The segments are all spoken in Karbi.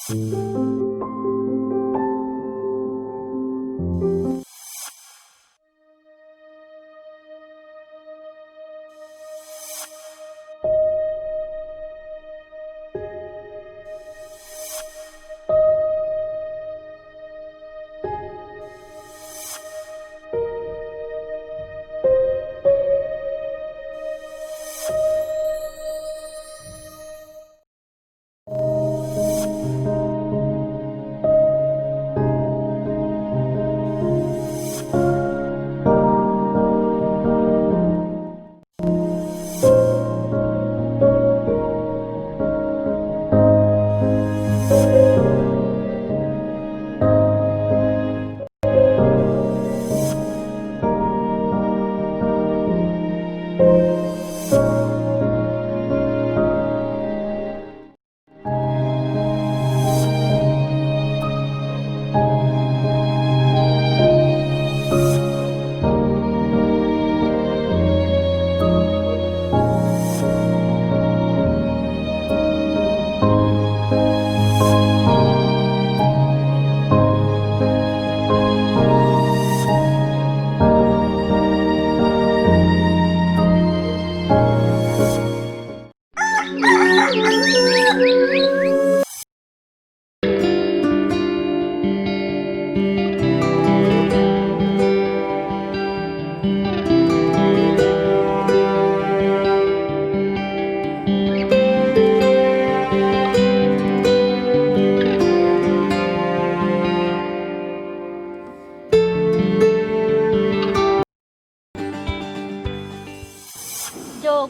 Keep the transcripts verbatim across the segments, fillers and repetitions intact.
Jo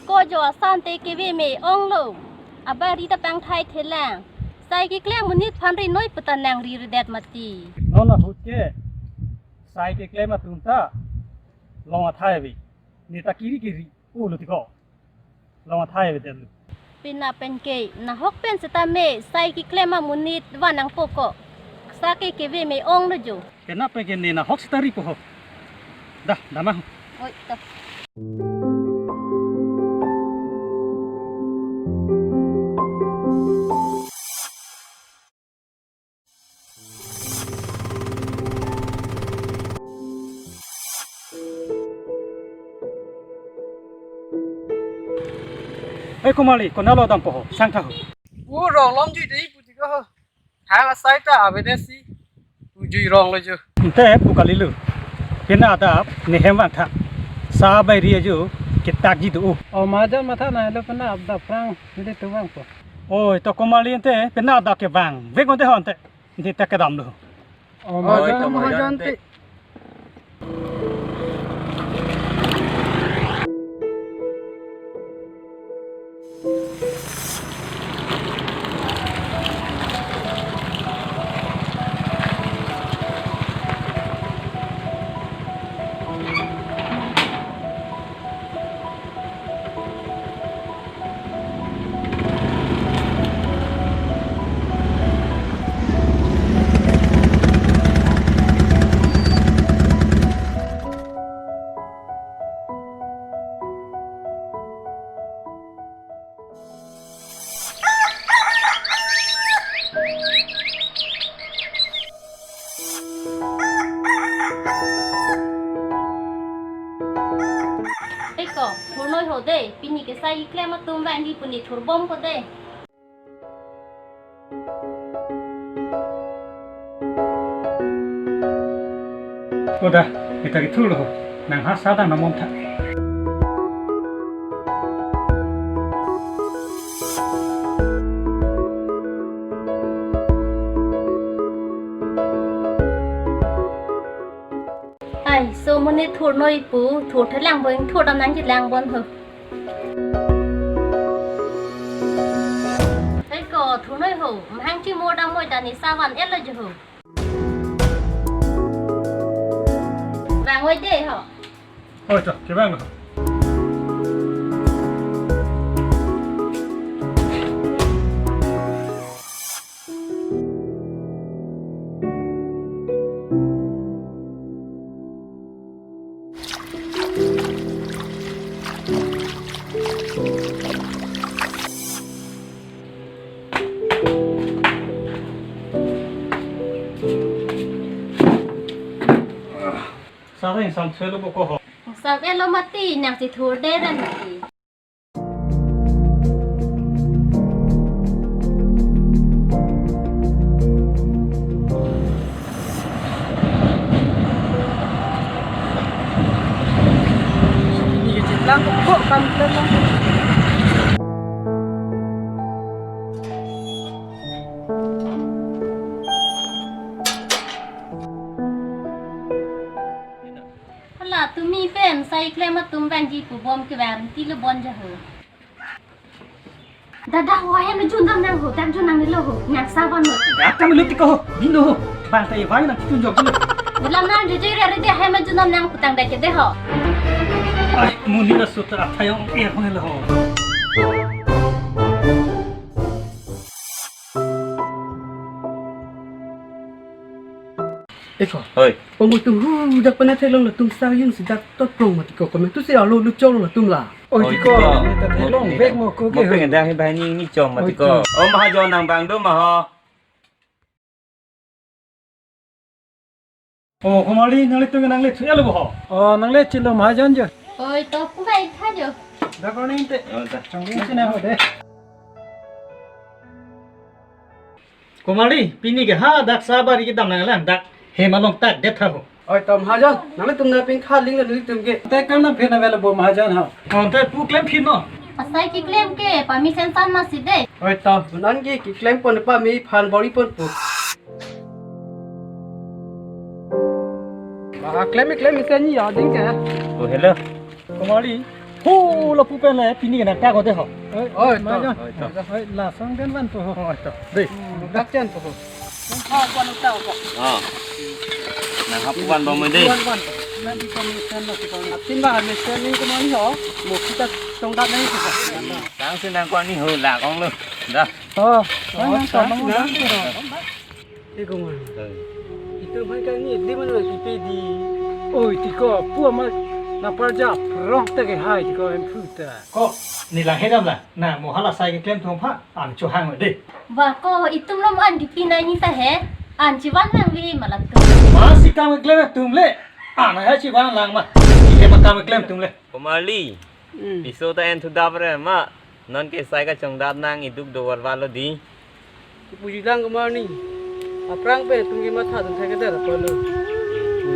ko jo asante keve me-onglo. Abari ta pangthai thelang. Sai keklem monit aphan ri noi puta nangri redet mati. Non ahut ke sai keklem atum ta long athai ave. Ne ta kiri kiri. Ulo tiko. Long athai ave detlo. Penap pen ke nahok pen seta me sai keklem amonit van nangpo ko. Sa ke keve me-onglo jo. Penap pen ke ne nahok seta ripo ho. Dah, damang ho. Oi, to. Eh, Kumali, konatlo dampo ho, sang tha ho. Pu rong lom jui dei pu tiko ho. Hang asai ta avedesi pu jui ronglo jo. Ante pu kalilo. Penap adap nehem vang tha. Sa bai ri ajo ketak ji do. O majon matha na lo penap adap prang. Neli tu vangpo. Oi, to Kumali ante penap adap ke vang. Vek ante ho ante. Ante tak kedam lo. O majon, to majon ante. Eko, thurnoi ho dei, pini ke sai keklem atum vangji pu ne thurbom ko dei. Oda, kita kithurlo, nang ha sadang namom tha. Ai, so monit thurnoi pu, thur thelang boi, thur dam nangji lang bon ho. Hai ko, thurnoi ho, mahang chimor dam moi ta ne sa van-etlo jo ho. Vang oi dei ho. Oi to, kevang lo. Tara ingsam thelo bo ko ho. Ingsam-etlo mati, nangchethur-de ra mati. Ini kecil lang kok kan lang. Hala, tumi pen sai klem atum vangji pu bom ke vangtilo bon ja ho. Dada ho, ahem jun dam nang ho, dak jun nangnelo ho, nang savan ho. Dak kami luti ko ho, dino ho, bang tai vai nang kitun jok dino. Dalam nang jujur ya, rede ahem jun dam nang putang dak ke de ho. Ai, muni na sutra athayong er ho nelo ho. Eko. Hoi. Pamui tum hu dak pana theklong latum sa yun si dak tot prong mati ko, komentu si alo lu chong latum la. Oi, oi, tiko, tiko. Ni ta theklong bek mo ko ke. Mo pengen dak he bahini ni chong mati ko. Oi, tiko. Oh, mahajon nang bang do ma ho. Oh, Kumali, nanglitum nangle thu alo bo ho. Oh, nangle chilo mahajon jo. Oi, to ku bai tha jo. Dak ko ni te. Oh, dak. Chong ni sina ho de. Kumali, pini ke ha dak sabar iki dam nang lang dak hem along tak det tha ho. Oi, to mahajon, nanglitum na pin kha ling lo nanglitum ke. Te kam na phin na vela bo mahajon ha. Kon te pu klem phin no. Asai keklem ke, pami sensan masi de. Oi, to, nan ke keklem pon pami phan bori pon pu. Ba klem klem isen ni ya ding ke. Oh, hello. Kumali. Ho, lapu pen le, pini ke nang tak ko de ho. Oi, oi, to. Oi, to. Oi, lason kan van to ho. Oi, to. De. Hmm, dak chen to ho. Nang ha kuan uta ho. Ah. Nang ha kuan ba mo de. Kuan, kuan. Nang di kami sen lo si kami. Atin ba kami sen ni kami ho. Mo kita tong dak ni ho. Tang si nang kuan ni ho, la kong lo. Dah. Oh, nang, nang, nang, nang, nang. Eh, Kumali. Hoi. Itum hai kangni, di mana kipi di? Oi, tiko, pu amat naparja prong ta ke hai, tiko, em phu ta. Ko, ni lang hedam la, na mo hala sai keklem thong pha, an chohang de. Ba ko, itum lom an kipi na ni ta he, an chivan lang vi ma latum. Masi kam keklem atum le, an hai chivan lang ma, ke ma kam keklem atum le. Kumali. Hmm. Piso ta en thu dap re ma. Non ke sai kachongdat nang iduk do war valo di. Puji lang Kumali. Aphrang pen itum ke matha dun thek keder apot lo.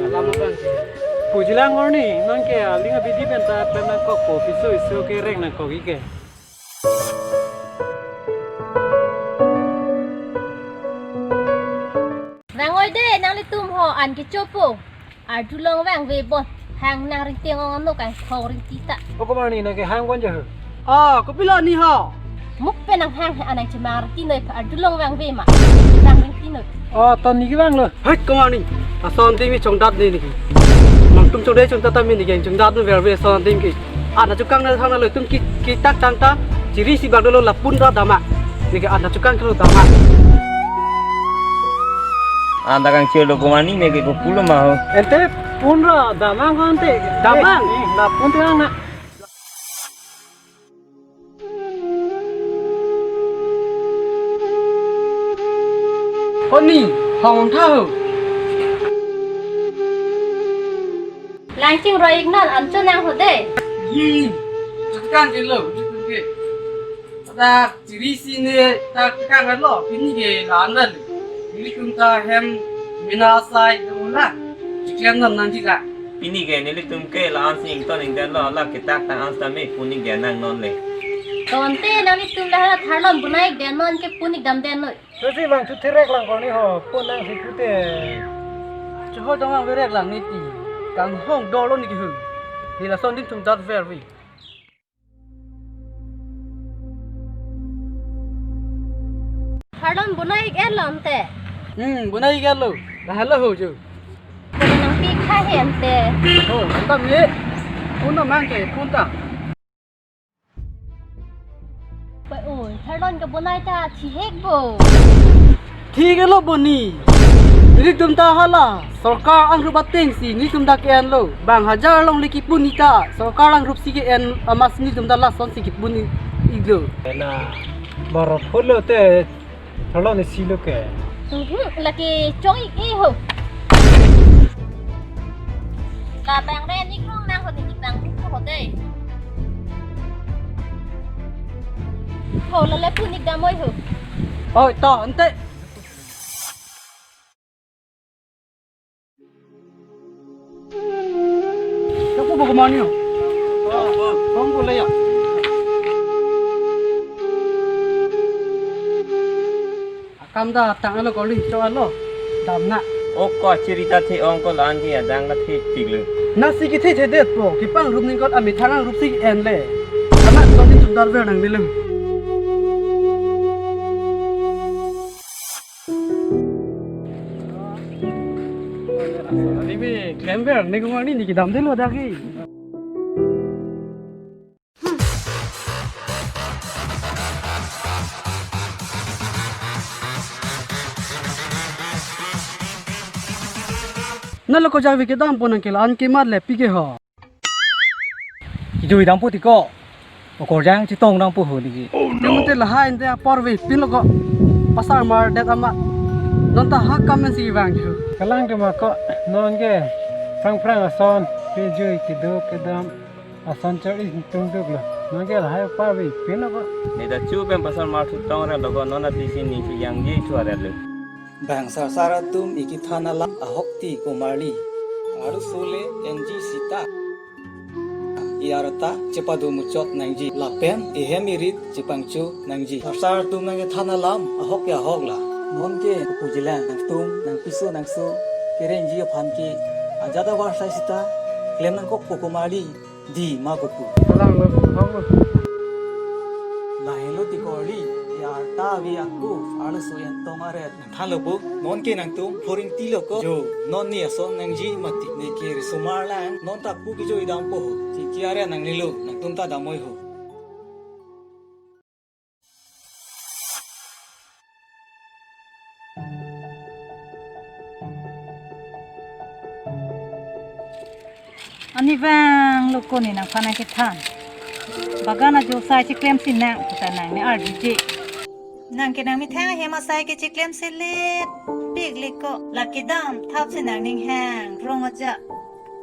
Alam abang ke. Puji lang Kumali, non ke aling abidi pen ta pen nangkok po piso iso ke reng nangkok ik ke. Vang oi de, nanglitum ho an kechopo. Ardu long vangve bon. Hang nang ringting ong ano kan khong ringti ta. O Kumali nang ke hang bon ja ho. Ah, kopilo ni ho. Muk pen nang hang he anang chemang ringti noi pha ardu long vangve ma. Nang ringti noi. Oh, ton ni ke vang lo. Hai Kumali. Ason ding mi chongdat ni ni. Nangtum chongdat chongdat ta mi ni ke chongdat nu verve ason ding ke. Ana chukang na thang na lo tum ki, ki tak tang ta. Chiri si bag lo lapun ra dama. Ni ke ana chukang kelo dama. Anda kang chelo Kumali ne ke ko pulo ma ho. Ente pun ra damang ko ante. Damang. Eh, eh, la pun te na. Koni, hong tha ho. Langching roi ik non an chonang ho de. Hmm. Kan ke lo, ke. Ada Chiri si ne ta kekang lo, pini ke la-an le. Nelitum ta hem mina sai do la. Chiklem non nang ji la. Pini ke nelitum ke la-an si ington ingden lo, la ke tak ta an sitame pu ik den nang non le. Ton te nanglitum la tharlon bunai den non ke pu ik dam den noi. Tusi bang tu therek lang koni ho, pu nang si pute. Choho jong ang verek lang ni ti. Kang hong dolo ni ke hu. Hi lason ding tum dat verve. Tharlon bunai ik-et lo ante. Hmm, bunai ik-et lo. Dah lo ho jo. Nangpi kha he ante. Oh, anta mi. Pun ta mang ke, pun ta. Oi, oi, tharlon ke bunai ta thihek bo. Thik lo boni. Nelitum ta hala sorkar angrup ateng si nelitum ta ke-en lo. Bang hajar longle kipun ni ta sorkar angrup si ke-en amat si nelitum ta lason si kipun ni iglo. Na baro phulo te tharlon isi lo ke. Mhm, lake chong ik e ho. Labang re, nik rong nang ho, nik bang rong ho dei. Ho, lale pu nik dam oi ho. Oi, to, ante. Kapu bagaimana yo? Bang boleh ya? Akam da tang alo kali, cho alo. Damna. O ko chiri ta the ong ko lan ke adang na the tik le. Na si kethe thedet po, kepangrum ning kot amethang angrup si en le. Kana ko tin sundar ver nang nilem. Ani me klem ver ni ko ani ni kedam delo dagi. Nalo ko jawi kedam po nang kela an kemat le pike ho. Kijui dampo tiko. Okorjang chetong dampo ho niki. Namun te lahai ante apor ve pin lo ko. Pasar mar det ama. Non ta ha kam men si vang ho. Kalang ke ma ko non ke. Sang prang ason. Kijui kido kedam. Ason chor is tung duk lo. Non ke lahai apor ve pin lo ko. Ne ta chu pen pasar mar thu tong ra lo ko non ati si ni si yang ji chu ara lo. Bang sarsar atum ikethan alam ahok ti komarli. Aru sole N G Sita. I arta chepado muchot nangji. Lapen ihem irit chepangcho nangji. Sarsar atum nangkethan alam ahok ya ahok la. Non ke pujilang nangtum nangpiso nangso kerengji aphan ke ajat avar sai sita klem nangkok ko komarli. Di ma kopu. Kalang lo, hong lo. Lahelo ti kori, ya ta vi aku, arloso yang tong aret. Thalo bu, non ke nangtum, foring ti lo ko. Jo, non ni ason nangji mati, ne ke risomar lang, non ta pu kijo idam po ho. Chingki aret nangnelo, nangtum ta dam oi ho. Ani vang lo ko ne nangphan nangkethan. Bagan ajo sai cheklem si nang, puta nang ne arjuje. Nang ke nangmethang ahem asai ke cheklem si let pik le ko. La kedam thap si nangning hang rong aja.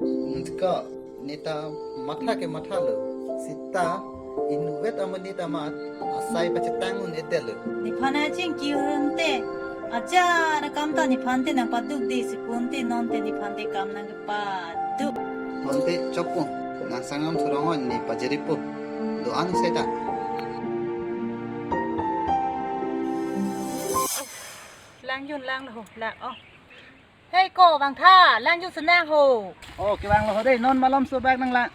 Nunska, ne ta matha ke matha lo. Sita, inutvet amonit amat asai pachetang un-edet lo. Nephan nangchingki un te, aja na kam ta nephan te nangpaduk de si pon te non te nephan te kam nangpaduk. Pon te chokpo, nang sangam thurong on ne pajeri po. Do-an sai ta. Lang jun lang lo, lang oh. Hei ko, vangtha, lang jun si nang ho. Oh, kevang lo ho dei, non malom so bak nanglang.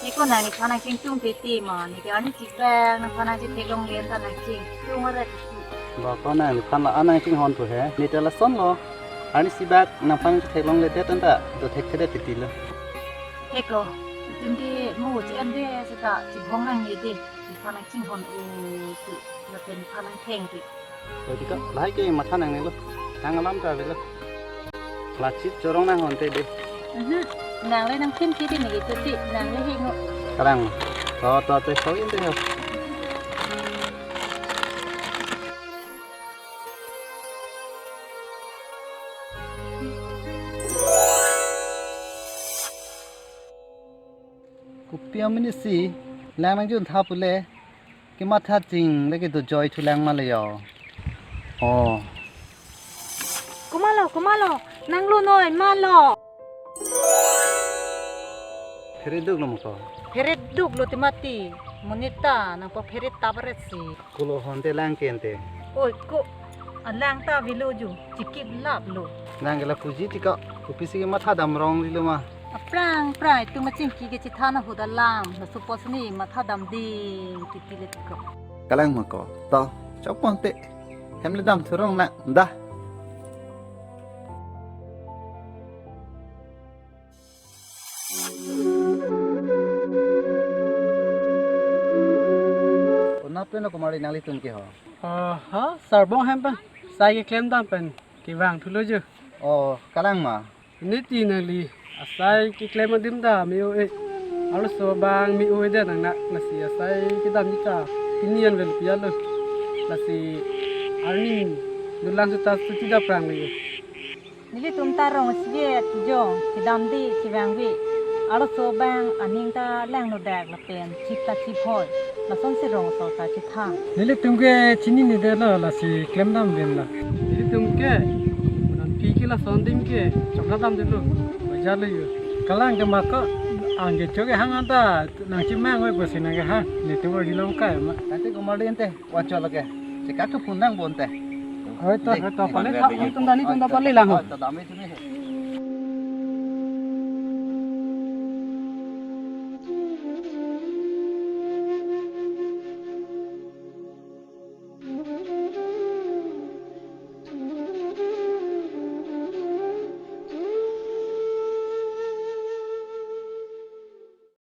Ne ko nang nephan nangchingtung titi ma, ne ke arni chibak nangphan nangchetheklongle ta nangchingtung aret titi. Ba ko nang nephan la-an nangchinghon pu he, ne ta lason lo. Arnisi bak nangphan nangchetheklongledet ta, dothekthedet titi lo. Hei ko, titi mo che-en de seta chibong nang ne de. Nephan nangchinghon u tu, lapen nephan nangtheng tu. Oi, tiko, lahai ke matha nangnelo. Nang alam ta avelo. Lachit chorong nanghon te de. Mhm. Nang le nangphin ke de ne ke tu ti, nang le hingo. Karang. To, to, te so in te ho. Kopi amonit si lang nangjuntha pule, kematha ching le kedojoi thulang ma le yo. Oh. Komatlo, komatlo, nanglo noi, matlo. Phere duk lo mo ko. Phere duk lo ti mati, monit ta nangpaphere tap ret si. Kulo hon te lang ke ante. Oi ko, alang ta avelo jo, chikip lap lo. Nang ke lapuji tiko, kopisi kematha dam rong lilo ma. Aphrang, aphrang, itum kachingki kachethan ahut alam, laso apotsi ne matha dam ding titi le tiko. Kalang ma ko, to, chokpo ante, hem le dam thurong nang, da. Konat pen komarli nanglitum ke ho? Ah, ha, sarbong hem pen, sai keklem dam pen, kevang thulo jo. Oh, kalang ma? Ne ti nangli, asai keklem adim ta me-o-e. Arloso abang me-o-e de nang na, lasi asai kedam ta, pini an vel pi alo. Lasi arni Dulang seta suti daprang lagi. Nelitum ta rong isi-et jong, chedamde chevangve. Arloso abang aning ta langnodak lapen chip ta chip hoi. Lasonsi rongso ta chethang. Nelitum ke chininedetlo, lasi klemdam ven la. Nelitum ke, nangpi ke lason adim ke chokna damdetlo. Bajar lo yo. Kalang ke mako, angke chok kehang anta, nangchimang oi pusi nangkehang. Nelitum arjulong kai ma. Ante kumar di ante, wachol ke. Chekak ke pundang bonte. Hoi to, hoi to, pale, nelitum ta, nelitum ta pale lang ho. Hoi to, dame chini.